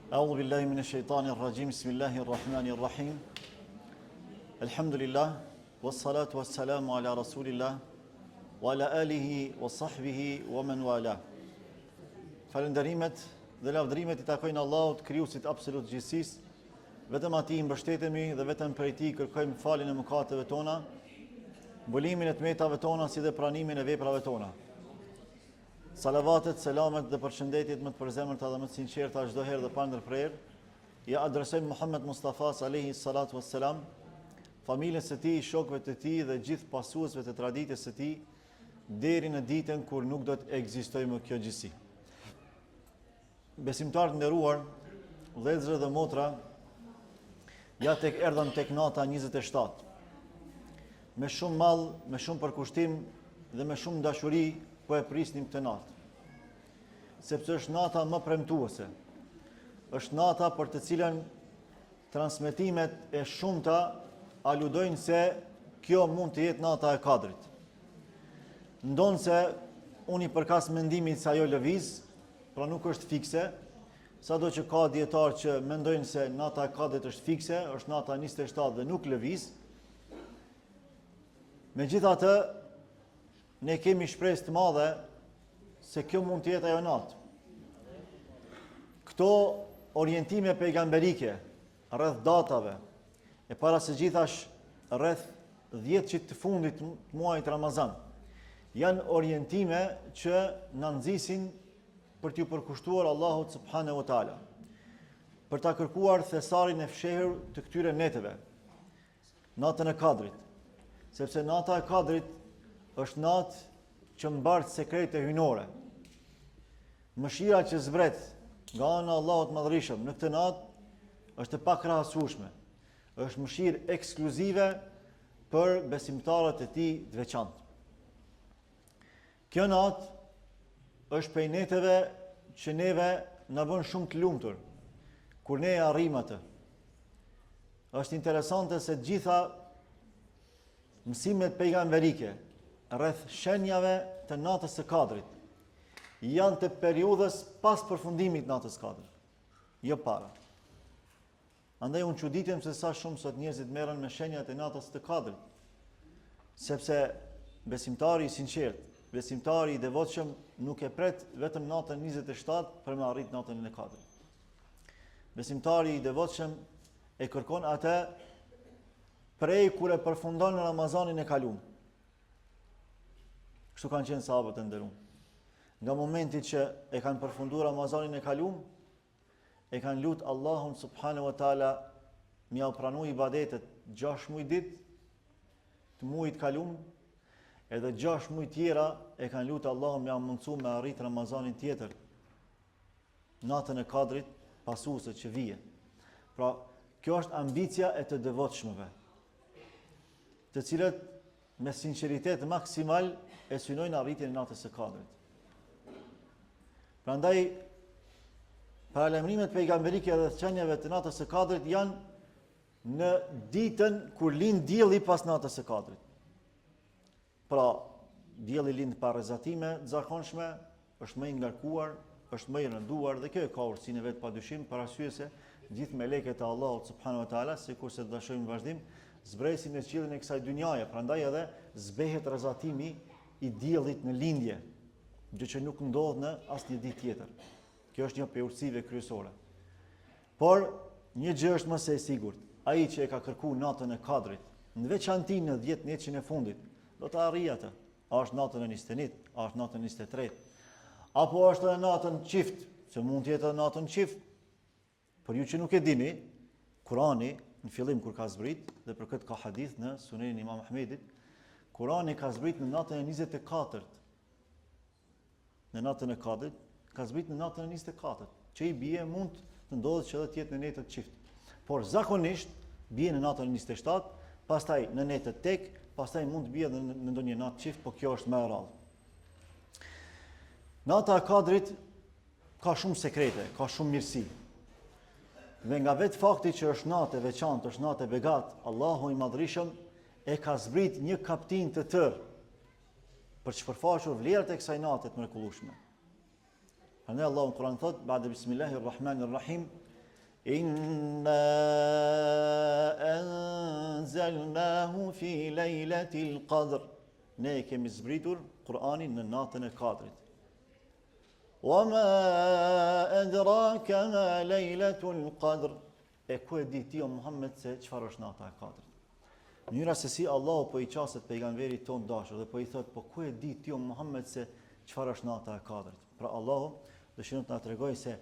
A'udhu billahi minash shaitanir rajim. Bismillahir rahmanir rahim. Alhamdulillah wassalatu wassalamu ala rasulillah wa ala alihi wa sahbihi wa man wala. Falënderimet dhe lavdërimet i takojnë Allahut, krijuesit absolut të gjithësisë. Vetëm atij i mbështetemi dhe vetëm prej tij kërkojmë faljen e mëkateve tona, mbulimin e të metave tona si dhe pranimin e veprave tona. Salavatet, selamet dhe përshëndetjet më të përzemërta dhe më të sinqerta çdo herë dhe pa ndërprerë, ia adresojmë Muhammed Mustafa alayhi salatu wassalam, familjes së tij, shokëve të tij dhe gjithë pasuesve të traditës së tij deri në ditën kur nuk do të ekzistojë më kjo gjithësi. Besimtarë të nderuar, vëllezër dhe motra, ja tek erdhëm tek nata 27. Me shumë mall, me shumë përkushtim dhe me shumë dashuri po e prisnim këtë natë. Sepse është nata më premtuese. Është nata për të cilën transmetimet e shumta aludojnë se kjo mund të jetë nata e Kadrit. Ndonëse unë i përkas mendimit se ajo lëviz, pra nuk është fikse, sado që ka dijetarë që mendojnë se nata e Kadrit është fikse, është nata 27 dhe nuk lëviz. Megjithatë, ne kemi shpresë të madhe se kjo mund të jetë ajo natë. Këto orientime pejgamberike rreth datave, e para së gjithash rreth dhjetëshit të fundit të muajit Ramazan, janë orientime që na nxisin për t'iu përkushtuar Allahut subhanahu wa taala, për ta kërkuar thesarin e fshehur të këtyre netëve, natën e Kadrit, sepse nata e Kadrit është natë që mbart sekrete hyjnore. Mëshira që zbret nga ana e Allahut të Madhërishëm në këtë natë është e pakrahasueshme. Është mëshirë ekskluzive për besimtarët e tij të veçantë. Kjo natë është prej netëve që neve na bën shumë të lumtur kur ne e arrijmë atë. Është interesante se të gjitha mësimet pejgamberike rreth shenjave të natës së Kadrit janë të periudhës pas përfundimit të natës së Kadrit, jo para. Andaj unë çuditem se sa shumë sot njerëzit merren me shenjat e natës të Kadrit. Sepse besimtari i sinqertë, besimtari i devotshëm nuk e pret vetëm natën 27 për me arrit natën e Kadrit. Besimtari i devotshëm e kërkon atë prej kur e përfundon Ramazanin e kalum. Kështu kanë qenë sahabët e nderum. Nga momenti që e kanë përfundu Ramazanin e kalum, e kanë lut Allahun subhanahu wa taala me jau pranu ibadetet 6 muaj ditë të muajit kalum edhe 6 muaj tjera e kanë lut Allahun me jau mundsu me arrit Ramazanin tjetër natën e Kadrit pasuese që vije. Pra, kjo është ambicia e të devotshmëve, të cilët me sinqeritet maksimal e synojnë arritjen e natës së Kadrit. Prandaj paralajmërimet pejgamberike rreth shenjave të natës së Kadrit janë në ditën kur lind dielli pas natës së Kadrit. Pra, dielli lind pa rrezatime të zakonshme, është më i ngarkuar, është më i rënduar dhe kjo e ka urtësinë e vet padyshim, për arsye se gjithë meleket e Allahut subhanahu wa taala, sikurse do ta shohim në vazhdim, zbresin në qiellin e kësaj dynjaje, prandaj edhe zbehet rrezatimi i diellit në lindje, gjë që nuk ndodh në asnjë ditë tjetër. Kjo është një prej urtësive kryesore. Por një gjë është më se e sigurt, ai që e ka kërku natën e Kadrit, në veçanti në 10 netëshin e fundit, do ta arrijë atë. A është natën e 21, a është natën e 23, apo është edhe natën çift, se mund të jetë edhe natën çift. Për ju që nuk e dini, Kurani në fillim kur ka zbrit dhe për këtë ka hadith në Sunenin e Imam Ahmedit, Kurani ka zbrit në natën e 24-të në natën e Kadrit, ka zbrit në natën e 24, që i bie mund të ndodhë që edhe të jetë në netët çift. Por zakonisht bie në natën e 27, pastaj në netët tek, pastaj mund të bie edhe në ndonjë natë çift, po kjo është më e rrallë. Nata e Kadrit ka shumë sekrete, ka shumë mirësi. Dhe nga vetë fakti që është natë e veçantë, është natë e begatë, Allahu i Madhërishëm e ka zbrit një kaptinë të tërë për të shpërfaqur vlerat e kësaj nate të mrekullueshme. Prandaj Allahu në Kur'an thotë: "Ba'da bismillahir rahmanir rahim." Inna anzalnahu fi lejletil qadr. Ne e kemi zbritur Kur'anin në natën e Kadrit. Wa ma adraka ma lejletul qadr. E ku e di ti o Muhammed se çfarë është nata e Kadrit? Mënyra se si Allahu po i qaset pejgamberit tonë të dashur dhe po i thotë po ku e di ti o Muhammed se çfarë është nata e Kadrit? Pra Allahu dëshiron të na tregojë se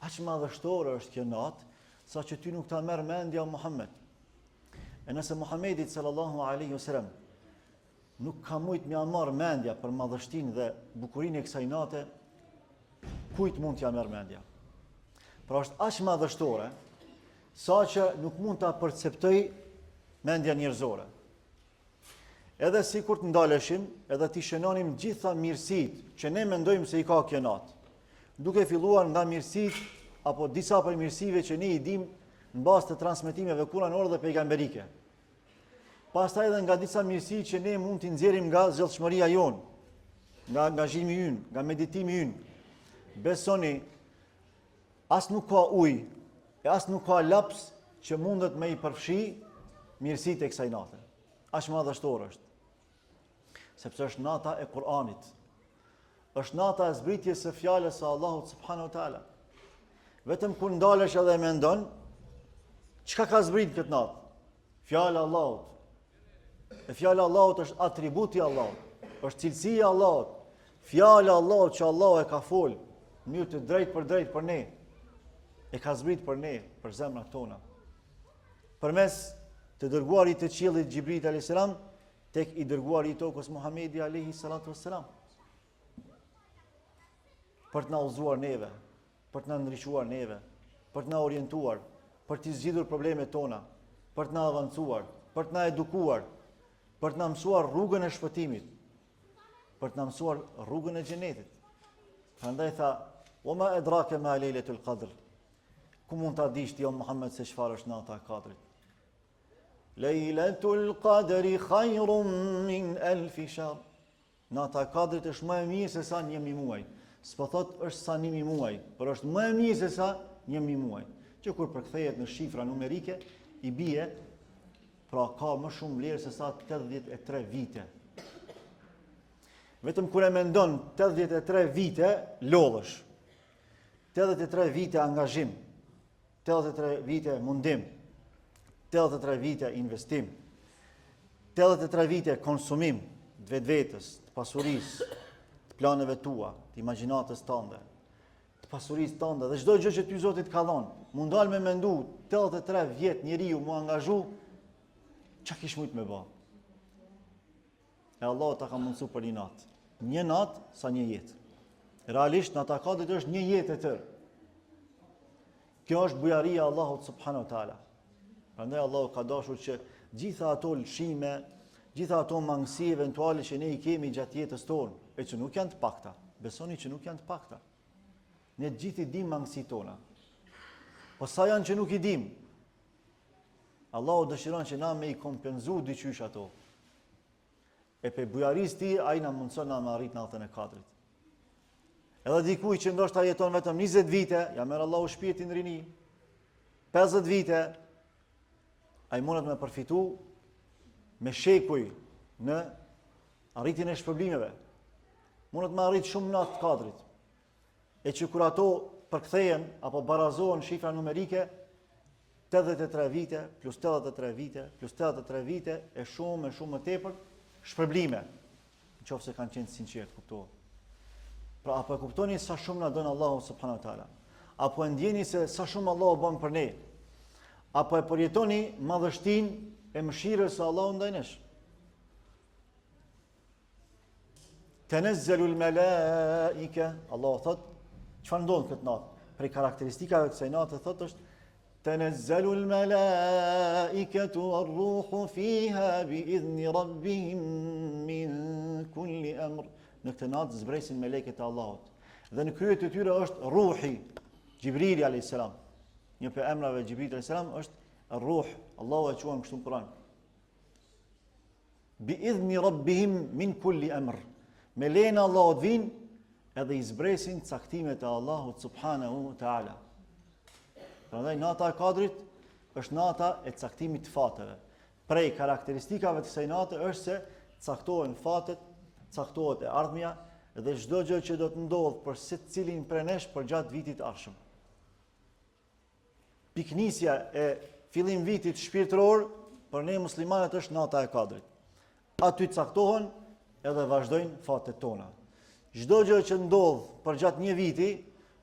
aq madhështore është kjo natë, sa që ty nuk ta merr mendja o Muhammed. E nëse Muhammedit sallallahu alaihi wasallam nuk ka mujt me ia marr mendja për madhështinë dhe bukurinë e kësaj nate, kujt mund t'ia merr mendja? Pra është aq madhështore, sa që nuk mund ta perceptojë mendja njerëzore. Edhe sikur të ndaleshim, edhe t'i shënonim gjitha mirësitë që ne mendojmë se i ka kjo natë, duke filluar nga mirësitë apo disa prej mirësive që ne i dimë në bazë të transmetimeve kuranore dhe pejgamberike. Pastaj edhe nga disa mirësi që ne mund t'i nxjerrim nga zellshmëria jonë, nga angazhimi ynë, nga meditimi ynë. Besoni, as nuk ka ujë, e as nuk ka laps që mundet me i përfshi mirësitë e kësaj nate. Aq madhështore është. Sepse është nata e Kur'anit. Është nata e zbritjes së fjalës së Allahut subhanahu wa taala. Vetëm kur ndalesh edhe e mendon, çka ka zbrit këtë natë? Fjala e Allahut. E fjala e Allahut është atributi i Allahut, është cilësia e Allahut. Fjala e Allahut që Allahu e ka fol në mënyrë të drejtpërdrejtë për ne. E ka zbrit për ne, për zemrat tona. Përmes të dërguarit të qiellit Xhibril alayhis salam tek i dërguari i tokës Muhamedi alayhi salatu wassalam. Për të na udhëzuar neve, për të na ndriçuar neve, për të na orientuar, për t'i zgjidhur problemet tona, për të na avancuar, për të na edukuar, për të na mësuar rrugën e shpëtimit, për të na mësuar rrugën e xhenetit. Prandaj tha, "Wa ma adraka ma lejletul qadr." Ku mund ta dish ti o Muhammed se çfarë është nata e Kadrit? Lejletul qadri khayrun min alf shahr. Nata e Kadrit është më e mirë se sa 1000 muaj. S'po thot është sa 1000 muaj, por është më e mirë se sa 1000 muaj. Që kur përkthehet në shifra numerike, i bie pra ka më shumë vlerë se sa 83 vite. Vetëm kur e mendon 83 vite lodhësh. 83 vite angazhim, 83 vite mundim, 83 vite investim, 83 vite konsumim të vetvetes, të pasurisë, të planeve tua, të imagjinatës tënde, të pasurisë tënde dhe çdo gjë që ty Zoti të ka dhënë. M'u ndal me mendu 83 vjet njeriu m'u angazhu, çka kish mujt me bë? E Allahu ta ka mundësu për një natë. Një natë sa një jetë. Realisht nata e Kadrit është një jetë e tërë. Kjo është bujaria e Allahut subhanahu wa taala. Prandaj Allahu ka dashur që gjitha ato lëshime, gjitha ato mangësi eventuale që ne i kemi gjatë jetës tonë, e që nuk janë të pakta. Besoni që nuk janë të pakta. Ne të gjithë i dimë mangësitë tona. Po sa janë që nuk i dimë? Allahu dëshiron që na me i kompenzu diqysh ato. E prej bujarisë tij, ai na mundëson na me arrit natën e kadrit. Edhe dikuj që ndoshta jeton vetëm 20 vite, ja merr Allahu shpirtin rini, 50 vite, ai mundet me përfitu me shekuj në arritjen e shpërblimeve. Mundet me arrit shumë natë të kadrit. E që kur ato përkthehen apo barazohen shifra numerike, 83 vite, plus 83 vite, plus 83 vite, e shumë e shumë më tepër, shpërblime, në qoftë se kanë qenë të sinqertë, kuptohet. Pra, apo e kuptoni sa shumë na don Allahu subhanahu wa taala? Apo e ndjeni se sa shumë Allahu bën për ne? Apo e përjetoni madhështinë e mëshirës së Allahut ndaj nesh? Tenezzelul melaike, Allahu thot, çfarë ndodh këtë natë? Prej karakteristikave të kësaj nate thot është Tenezzelul melaiketu war-ruhu fiha bi idhni rabbihim min kulli amr. Në këtë natë zbresin meleket e Allahut. Dhe në krye të tyre është Ruhi, Xhibrili alayhis salam. Një prej emrave të Xhibrilit alayhis salam është Ruh. Allahu e quan kështu në Kur'an. Bi idhni rabbihim min kulli emr. Me lejen e Allahut vijnë edhe i zbresin caktimet e Allahut subhanahu wa taala. Prandaj nata e Kadrit është nata e caktimit të fateve. Prej karakteristikave të kësaj nate është se caktohen fatet, caktohet e ardhmja dhe çdo gjë që do të ndodhë për secilin prej nesh përgjatë vitit të ardhshëm. Pikënisja e fillim vitit shpirtëror për ne muslimanët është nata e Kadrit. Aty caktohen edhe vazhdojnë fatet tona. Çdo gjë që ndodh përgjatë një viti,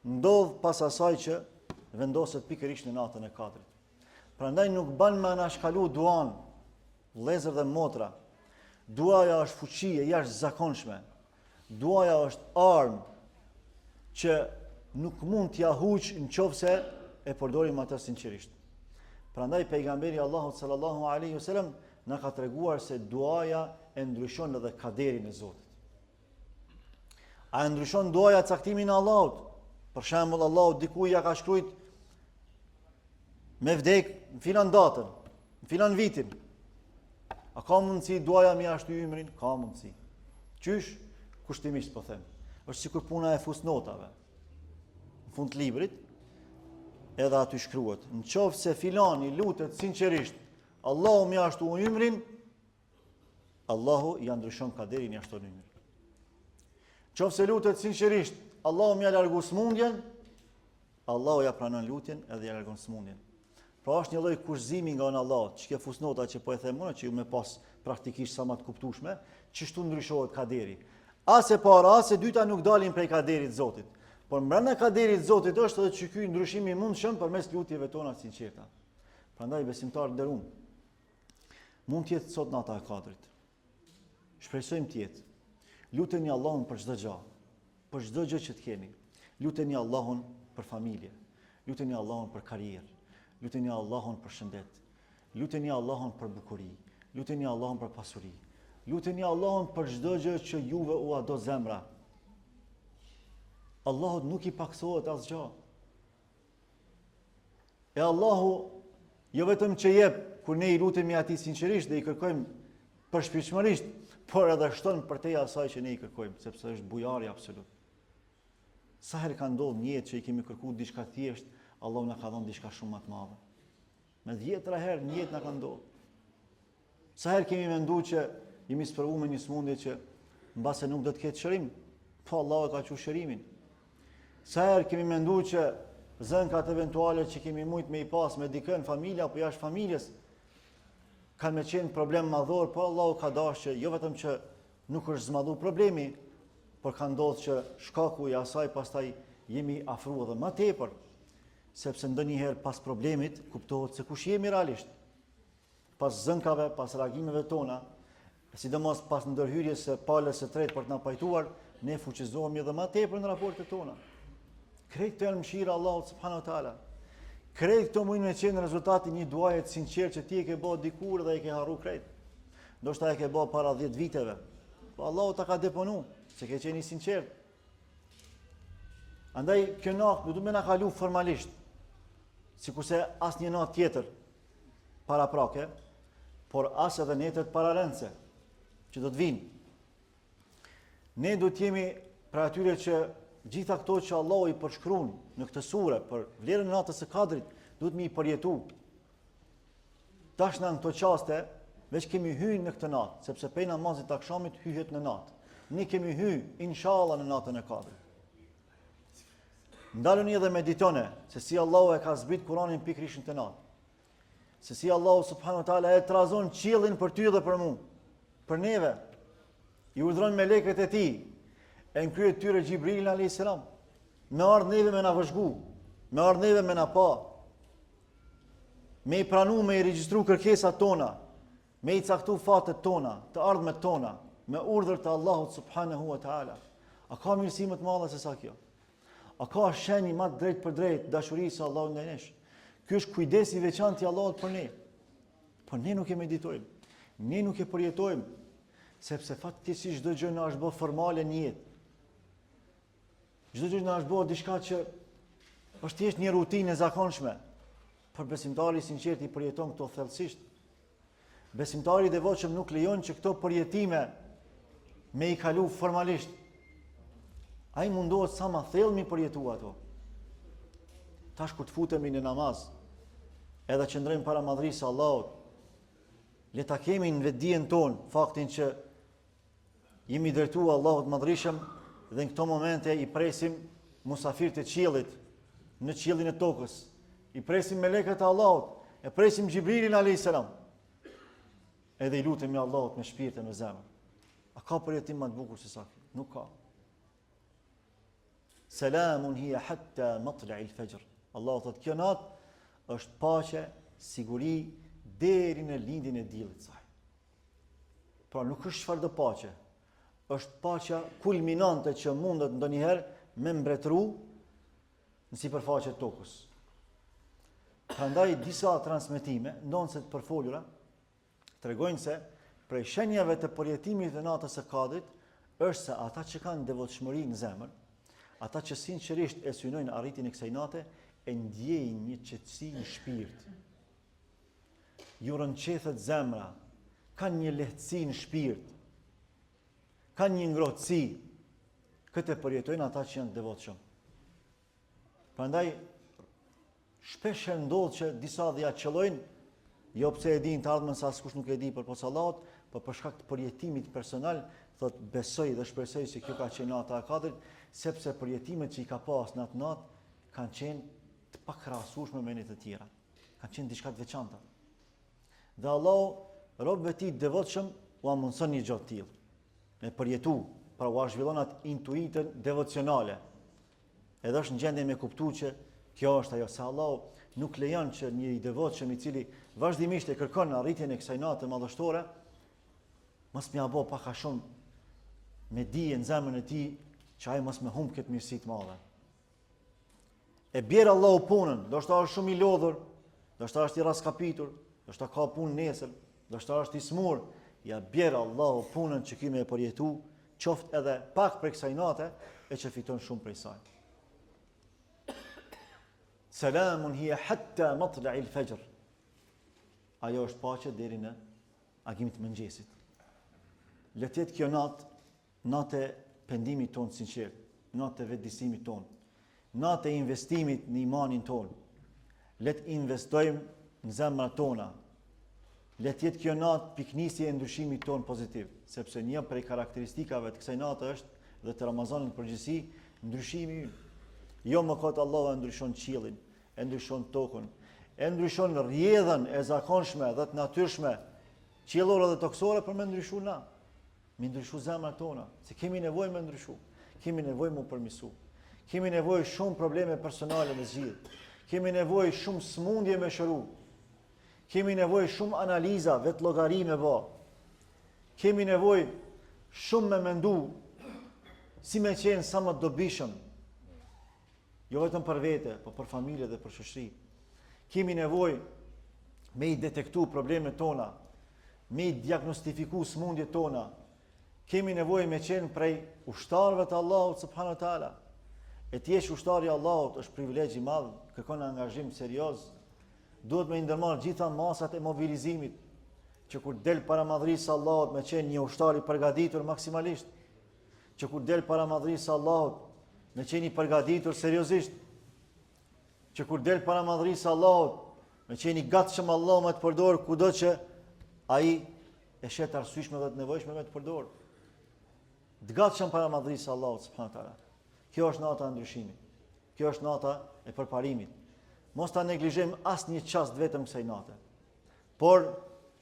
ndodh pas asaj që vendoset pikërisht në natën e Kadrit. Prandaj nuk ban me anashkalu duan, vëllezër dhe motra. Duaja është fuqi e jashtëzakonshme. Duaja është armë që nuk mund t'ia huq në qoftë se e përdorim atë sinqerisht. Prandaj pejgamberi i Allahut sallallahu alaihi wasallam na ka treguar se duaja e ndryshon edhe kaderin e Zotit. A e ndryshon duaja caktimin e Allahut? Për shembull, Allahu dikujt ja ka shkrujt me vdek në filan datën, në filan vitin. A ka mundësi duaja me ia shty ymrin? Ka mundësi. Qysh? Kushtimisht po them. Është sikur puna e fusnotave. Në fund të librit, edhe aty shkruhet. Në qoftë se filani lutet sinqerisht, Allahu me ia shtu ymrin, Allahu ia ndryshon kaderin ia shton ymrin. Qoftë se lutet sinqerisht, Allahu me ia largu smundjen, Allahu ia pranon lutjen edhe ia largon smundjen. Pra është një lloj kushtëzimi nga ana e Allahut, që kjo fusnota që po e them unë që ju me pas praktikisht sa më të kuptueshme, qështu ndryshohet kaderi. As e para, as e dyta nuk dalin prej kaderit të Zotit. Por mbrenda kaderit të Zotit është edhe që ky ndryshim i mundshëm përmes lutjeve tona të sinqerta. Prandaj besimtarë të nderum, mund të jetë sot nata e Kadrit. Shpresojmë të jetë. Luteni Allahun për çdo gjë, për çdo gjë që të keni. Luteni Allahun për familje. Luteni Allahun për karrierë. Luteni Allahun për shëndet. Luteni Allahun për bukuri. Luteni Allahun për pasuri. Luteni Allahun për çdo gjë që juve ua do zemra. Allahut nuk i paksohet asgjë. E Allahu jo vetëm që jep kur ne i lutemi atij sinqerisht dhe i kërkojmë përshpirtshmërisht, por edhe shton përtej asaj që ne i kërkojmë, sepse është bujari absolut. Sa herë ka ndodhur në jetë që i kemi kërkuar diçka thjesht, Allahu na ka dhënë diçka shumë më të madhe. Me dhjetra herë në jetë na ka ndodhur. Sa herë kemi mendu që jemi sprovu me një smundje që mbase nuk do të ketë shërim, po Allahu e ka çu shërimin. Sa herë kemi mendu që zënkat eventuale që kemi mujt me i pas me dikën në familje apo jashtë familjes, kanë me qenë problem madhor, po Allahu ka dashur që jo vetëm që nuk është zmadhu problemi, por ka ndodhur që shkaku i asaj pastaj jemi afru edhe më tepër, sepse ndonjëherë pas problemit kuptohet se kush jemi realisht. Pas zënkave, pas reagimeve tona, e sidomos pas ndërhyrjes së palës së tretë për të na pajtuar, ne fuqizohemi edhe më tepër në raportet tona. Krejt këto janë mëshira e Allahut subhanahu wa taala. Krejt këto mujnë me qenë rezultati i një duaje të sinqertë që ti e ke bë dikur dhe e ke harru krejt. Ndoshta e ke bë para 10 viteve. Po Allahu ta ka deponu se ke qenë i sinqertë. Andaj kjo natë nuk duhet me na kalu formalisht, sikurse asnjë natë tjetër paraprake, por as edhe netët pararendëse që do të vijnë. Ne duhet të jemi prej atyre që gjitha këto që Allahu i përshkruan në këtë sure për vlerën e natës së Kadrit, duhet me i përjetu. Tash na në këto çaste veç kemi hy në këtë natë, sepse prej namazit të akshamit hyhet në natë. Ne kemi hy inshallah në natën e Kadrit. Ndaluni edhe meditone se si Allahu e ka zbrit Kur'anin pikërisht në këtë natë. Se si Allahu subhanahu wa taala e trazon qiellin për ty dhe për mua. Për neve. I urdhëron melekët e tij e në krye të tyre Xhibrilin alayhis salam. Me ardh neve me na vëzhgu, me ardh neve me na pa. Me i pranu, me i regjistru kërkesat tona, me i caktu fatet tona, të ardhmet tona, me urdhër të Allahut subhanahu wa taala. A ka mirësi më të madhe se sa kjo? A ka shenjë më të drejtpërdrejtë dashurisë së Allahut ndaj nesh? Ky është kujdes i veçantë i Allahut për ne. Por ne nuk e meditojmë. Ne nuk e përjetojmë sepse fatkeqësisht çdo gjë na është bë formale në jetë. Çdo gjë na është bë diçka që është thjesht një rutinë e zakonshme. Por besimtari i sinqertë i përjeton këto thellësisht. Besimtari i devotshëm nuk lejon që këto përjetime me i kalu formalisht. Ai mundohet sa ma thellë me i përjetu ato. Tash kur të futemi në namaz, edhe qëndrojmë para madhërisë së Allahut, le ta kemi në vetëdijen tonë faktin që jemi drejtu Allahut madhërishëm dhe në këto momente i presim musafirët e qiellit në qiellin e tokës. I presim melekët e Allahut, e presim Xhibrilin alayhis salam. Edhe i lutemi Allahut me shpirt e me zemër. A ka përjetim më të bukur se sa ky? Nuk ka. Selamun hije hatta matla'il fajr. Allahu thotë kjo natë është paqe, siguri deri në lindjen e diellit saj. Pra nuk është çfarëdo paqe. Është paqja kulminante që mundet ndonjëherë me mbretëru në sipërfaqe të tokës. Prandaj disa transmetime, ndonëse të përfolura, tregojnë se prej shenjave të përjetimit të natës së Kadrit është se ata që kanë devotshmëri në zemër, ata që sinqerisht e synojnë arritjen e kësaj nate, e ndjejnë një qetësi në shpirt. Ju rrënqethet zemra, kanë një lehtësi në shpirt, kanë një ngrohtësi, këtë e përjetojnë ata që janë të devotshëm. Prandaj shpesh herë ndodh që disa dhe ja qëllojnë, jo pse e dinë të ardhmen se askush nuk e di përpos Allahut, por për shkak të përjetimit personal, thot besoj dhe shpresoj se kjo ka qenë nata e Kadrit, sepse përjetimet që i ka pas në atë natë kanë qenë të pakrahasueshme me netët e tjera. Kanë qenë diçka të veçanta. Dhe Allahu robëve të tij të devotshëm ua mundëson një gjë të tillë. Me përjetu, pra ua zhvillon atë intuitën devocionale. Edhe është në gjendje me kuptu që kjo është ajo, se Allahu nuk lejon që një i devotshëm i cili vazhdimisht e kërkon arritjen e kësaj nate madhështore, mos me ia bo pak a shumë me dije në zemrën e tij që ai mos me humb këtë mirësi të madhe. E bjer Allahu punën, ndoshta është shumë i lodhur, ndoshta është i rraskapitur, ndoshta ka punë nesër, ndoshta është i smur, ja bjer Allahu punën që ky me e përjetu, qoftë edhe pak prej kësaj nate, e që fiton shumë prej saj. Selamun hije hatta matla'il fajr. Ajo është paqe deri në agim të mëngjesit. Le të jetë kjo natë Natë e pendimit tonë të sinqertë, natë e vetëdijesimit tonë, natë e investimit në imanin tonë. Le të investojmë në zemrat tona. Le të jetë kjo natë pikënisje e ndryshimit tonë pozitiv, sepse një prej karakteristikave të kësaj nate është dhe të Ramazanit në përgjithësi, ndryshimi ynë. Jo më kot Allahu e ndryshon qiellin, e ndryshon tokën, e ndryshon rrjedhën e zakonshme dhe të natyrshme qiellore dhe tokësore për me ndryshu na. Me ndryshu zemrat tona, se kemi nevojë me ndryshu, kemi nevojë m'u përmisu, kemi nevojë shumë probleme personale me zgjidh, kemi nevojë shumë smundje me shëru, kemi nevojë shumë analiza, vetëllogari me bo, kemi nevojë shumë me mendu, si me qenë sa më të dobishëm, jo vetëm për vete, po për familje dhe për shoqëri. Kemi nevojë me i detektu problemet tona, me i diagnostifiku smundjet tona. Kemi nevojë me qenë prej ushtarëve të Allahut subhanahu wa taala. E të jesh ushtar i Allahut është privilegj i madh, kërkon angazhim serioz. Duhet me i ndërmarrë gjitha masat e mobilizimit që kur del para madhërisë së Allahut me qenë një ushtar i përgatitur maksimalisht. Që kur del para madhërisë së Allahut me qenë i përgatitur seriozisht. Që kur del para madhërisë së Allahut, me qenë i gatshëm Allahu me të përdor kudo që ai e sheh të arsyeshme dhe të nevojshme me të përdor. Të gatshëm para madhërisë së Allahut subhanahu teala. Kjo është nata e ndryshimit. Kjo është nata e përparimit. Mos ta neglizhojmë asnjë çast vetëm kësaj nate. Por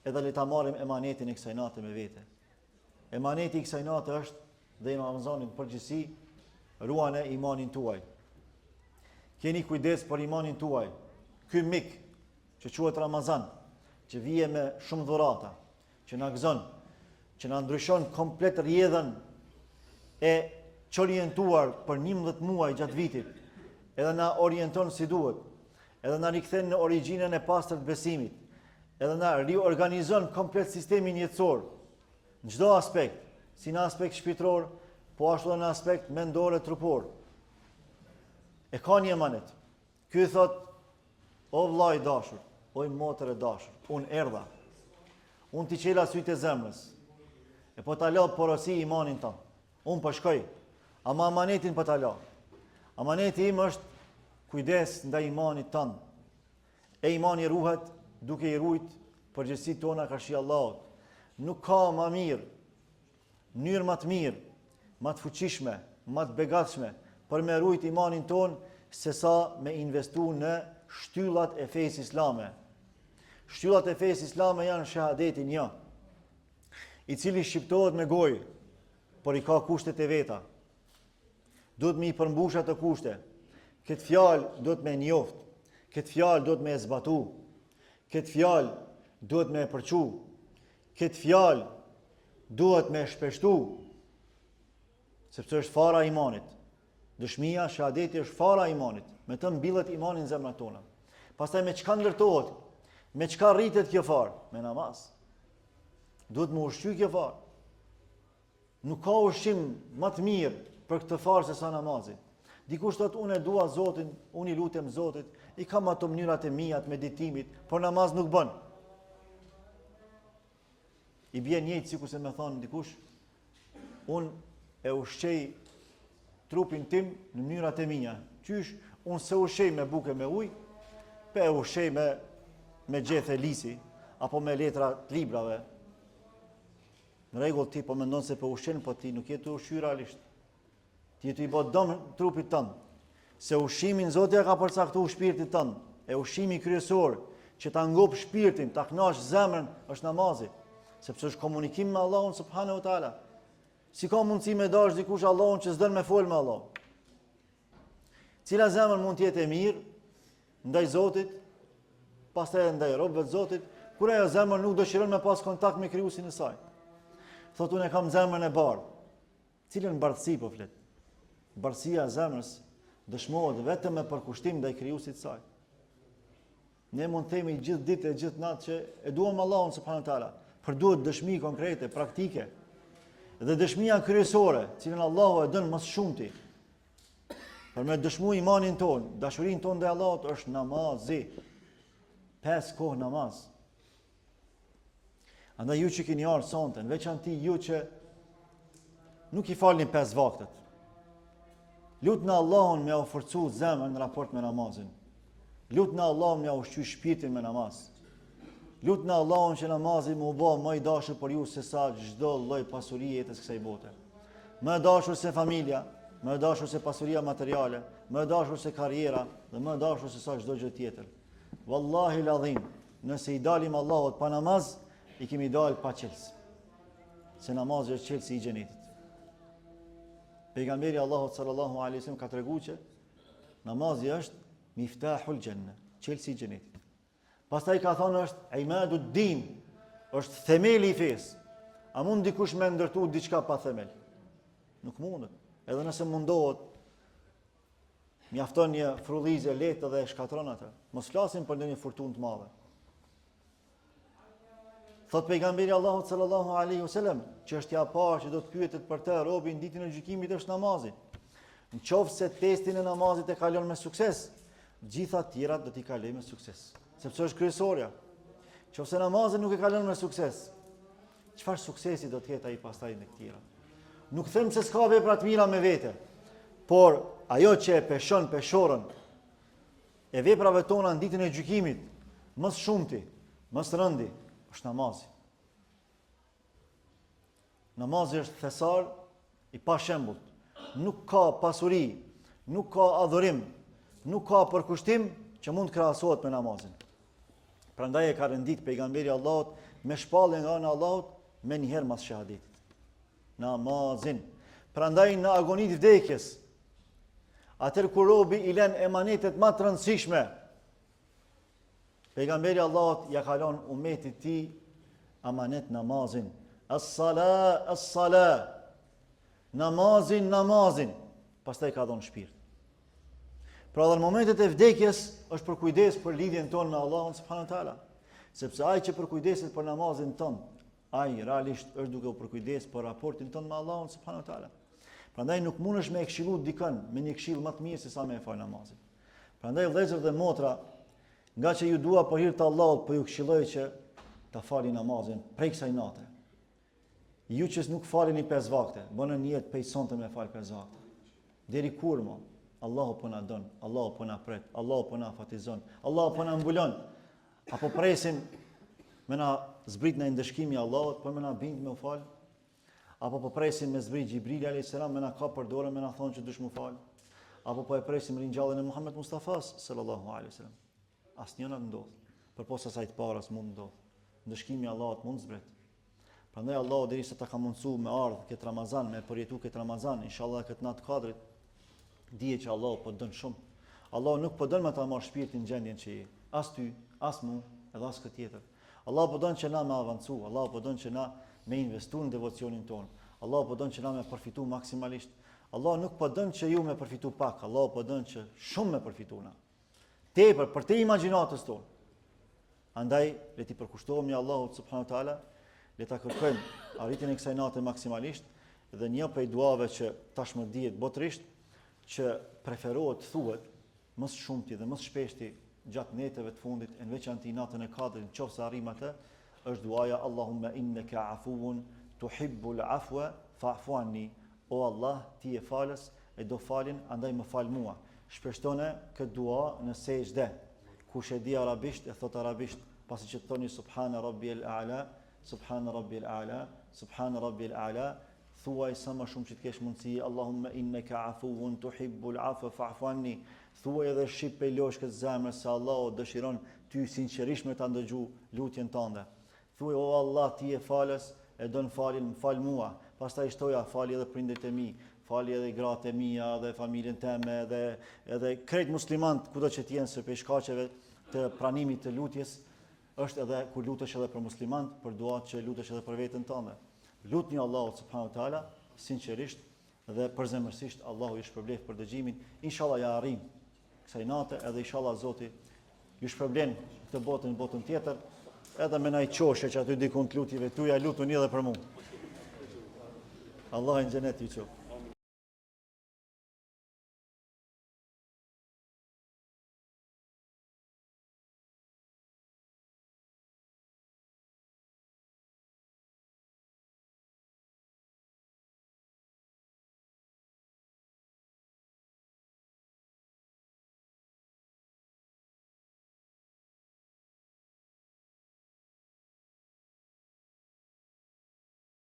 edhe le ta marrim emanetin e kësaj nate me vete. Emaneti i kësaj nate është dhe i Ramazanit në përgjithësi, ruane imanin tuaj. Keni kujdes për imanin tuaj. Ky mik që quhet Ramazan, që vije me shumë dhurata, që na gëzon, që na ndryshon komplet rrjedhën e çorientuar për 11 muaj gjatë vitit, edhe na orienton si duhet, edhe na rikthen në origjinën e pastër të besimit, edhe na riorganizon komplet sistemin jetësor, Në çdo aspekt, si në aspekt shpirtëror, po ashtu edhe në aspekt mendor e trupor. E ka një emanet. Ky thot, o vlla i dashur, oj motër e dashur, unë erdha. Unë t'i çela sytë e zemrës. E po ta lë porosi imanin tënd. Unë po shkoj. Ama amanetin po ta lë. Amaneti im është. Kujdes ndaj imanit tënd. E imani ruhet duke i rujt përgjegjësitë tona karshi Allahut. Nuk ka ma mirë, mënyrë ma të mirë, ma të fuqishme, ma të begatshme për me rujt imanin tonë se sa me investu në shtyllat e fesë islame. Shtyllat e fesë islame janë shahadeti një, i cili shqiptohet me gojë, por i ka kushtet e veta. Duhet me i përmbush ato kushte. Këtë fjalë duhet me njoft. Këtë fjalë duhet me e zbatu. Këtë fjalë duhet me e përçu. Këtë fjalë duhet me e shpeshtu. Sepse është fara e imanit. Dëshmia, shahadeti është fara e imanit. Me të mbillet imani në zemrat tona. Pastaj me çka ndërtohet? Me çka rritet kjo farë? Me namaz. Duhet me ushqy kjo farë. Nuk ka ushqim më të mirë për këtë farë se sa namazi. Dikush thotë unë e dua Zotin, unë i lutem Zotit, i kam ato mënyrat e mia të meditimit, por namaz nuk bën. I bie njëjtë sikurse me thonë dikush, unë e ushqej trupin tim në mënyrat e mia. Qysh unë s'e ushqej me bukë me ujë, pe e ushqej me me gjethe lisi apo me letra të librave. Në rregull ti po mendon se po ushqen, po ti nuk je tu ushqy realisht. Ti je tu i bë dëm trupit tënd. Se ushqimin Zoti ja ka përcaktuar shpirtit tënd. E ushqimi kryesor që ta ngop shpirtin, ta kënaq zemrën, është namazi, sepse është komunikim me Allahun subhanahu wa taala. Si ka mundësi me dash dikush Allahun që s'don me fol me Allahun? Cila zemër mund të jetë e mirë ndaj Zotit, pastaj edhe ndaj robëve të Zotit, kur ajo zemër nuk dëshiron me pas kontakt me krijuesin e saj. Thotë unë e kam zemrën e bardhë. Cilën bardhësi po flet? Bardhësia e zemrës dëshmohet vetëm me përkushtim ndaj krijuesit të saj. Ne mund të themi gjithë ditë e gjithë natë që e duam Allahun subhanahu teala, por duhet dëshmi konkrete, praktike. Dhe dëshmia kryesore, cilën Allahu e don më së shumti, për me dëshmu imanin tonë, dashurinë tonë ndaj Allahut është namazi. Pesë kohë namaz. Andaj ju që keni ardhur sonte, në veçanti ju që nuk i falni pesë vaktet. Lutne Allahun me jau forcu zemrën në raport me namazin. Lutne Allahun me jau ushqy shpirtin me namaz. Lutne Allahun që namazi me u bë më i dashur për ju se sa çdo lloj pasurie e jetës kësaj bote. Më e dashur se familja, më e dashur se pasuria materiale, më e dashur se karriera dhe më e dashur se sa çdo gjë tjetër. Wallahi ladhim, Nëse i dalim Allahut pa namaz, i kemi dalë pa çelës. Se namazi është çelësi i xhenetit. Pejgamberi i Allahut sallallahu alaihi wasallam ka treguar që namazi është miftahul xhenne, çelësi i xhenetit. Pastaj ka thonë është imadu din, është themeli i fesë. A mund dikush me ndërtu diçka pa themel? Nuk mundet. Edhe nëse mundohet, Mjafton një frullizë e lehtë dhe e shkatërron atë. Mos flasim për ndonjë furtunë të madhe. Thot pejgamberi i Allahut sallallahu alaihi wasallam, çështja e parë që do të pyetet për të robi në ditën e gjykimit është namazi. Në qoftë se testin e namazit e kalon me sukses, gjitha të tjerat do t'i kalojë me sukses, sepse është kryesorja. Qoftë se namazin nuk e kalon me sukses, Çfarë suksesi do të ketë ai pastaj në të tjera? Nuk them se s'ka vepra të mira me vete, por ajo që e peshon peshorën e veprave tona në ditën e gjykimit, më së shumti, më së rëndi, është namazi. Namazi është thesar i pashembullt. Nuk ka pasuri, nuk ka adhurim, nuk ka përkushtim që mund të krahasohet me namazin. Prandaj e ka rendit pejgamberi i Allahut me shpalljen nga ana e Allahut menjëherë mas shahadetit. Namazin. Prandaj në agoni të vdekjes, atëherë kur robi i len emanetet ma të rëndësishme, pejgamberi i Allahut ja ka lon umetit tij amanet namazin. As-sala, as-sala. Namazin, namazin. Pastaj ka dhënë shpirt. Pra dhe në momentet e vdekjes është përkujdes për lidhjen tonë me Allahun subhanahu teala. Sepse ai që përkujdeset për namazin tonë, ai realisht është duke u përkujdes për raportin tonë me Allahun subhanahu teala. Prandaj nuk mundesh me e këshillu dikën me një këshillë më të mirë se sa me e fal namazin. Prandaj vëllezër dhe motra, nga që ju dua për hir të Allahut, po ju këshilloj që ta falni namazin prej kësaj nate. Ju që nuk faleni pesë vakte, bëni nijet prej sonte me fal pesë vakte. Deri kur mo? Allahu po na don, Allahu po na pret, Allahu po na afatizon, Allahu po na mbulon. A po presim me na zbrit naj ndëshkim i Allahut për me na bind me u fal? Apo po presim me zbrit Xhibrili alayhis salam me na kap për dore me na thonë që dush m'u fal? Apo po e presim ringjalljen e Muhammed Mustafas sallallahu alaihi wasallam? Asnjëna ndodh. Përpos asaj të parës mund ndodh. Ndëshkimi i Allahut mund zbret. Prandaj Allahu derisa ta ka mundësu me ardh këtë Ramazan, me përjetu këtë Ramazan, inshallah këtë natë kadrit, dije që Allahu po don shumë. Allahu nuk po don me ta marr shpirtin në gjendjen që je, as ty, as mu, edhe as kë tjetër. Allahu po don që na me avancu, Allahu po don që na me investu në devocionin tonë. Allahu po don që na me përfitu maksimalisht. Allahu nuk po don që ju me përfitu pak, Allahu po don që shumë me përfitu na. Tepër, përtej imagjinatës tonë. Andaj, le t'i përkushtohemi Allahut subhanahu teala, le ta kërkojmë arritjen e kësaj nate maksimalisht dhe një prej duave që tashmë dihet botërisht që preferohet thuhet më së shumti dhe më së shpeshti gjatë netëve të fundit e në veçanti natën e kadrit, në qoftë se arrijmë atë, është duaja Allahumma innaka afuwun tuhibbul afwa fa'fu anni. O Allah, ti je falës e do faljen, andaj më fal mua. Shpeshtone këtë dua në sexhde. Kush e di arabisht e thot arabisht, pasi që të thoni Subhana Rabbiyal A'la, Subhana Rabbiyal A'la, Subhana Rabbiyal A'la, thuaj sa më shumë që të kesh mundësi, Allahumma innaka afuwun tuhibbul afwa fa'fu anni. Thuaj edhe shqip prej loshkës së zemrës se Allahu dëshiron ty sinqerisht me ta ndëgju lutjen tënde. Thuaj o Allah ti je falës e don faljen më fal mua pastaj shtoja fali edhe prindërit e mi fali edhe gratë e mia dhe familjen teme edhe edhe krejt muslimant kudo që të jenë se prej shkaqeve të pranimit të lutjes është edhe kur lutesh edhe për muslimant për duat që lutesh edhe për veten tënde lutni Allahut subhanahu wa taala sinqerisht dhe përzemërsisht Allahu ju shpërbleft për dëgjimin inshallah ja arrim kësaj nate edhe inshallah Zoti ju shpërblen këtë botë në botën tjetër edhe me naj qoshe që aty dikun të lutjeve tuja lutuni edhe për mu Allahu në xhenet ju qoftë.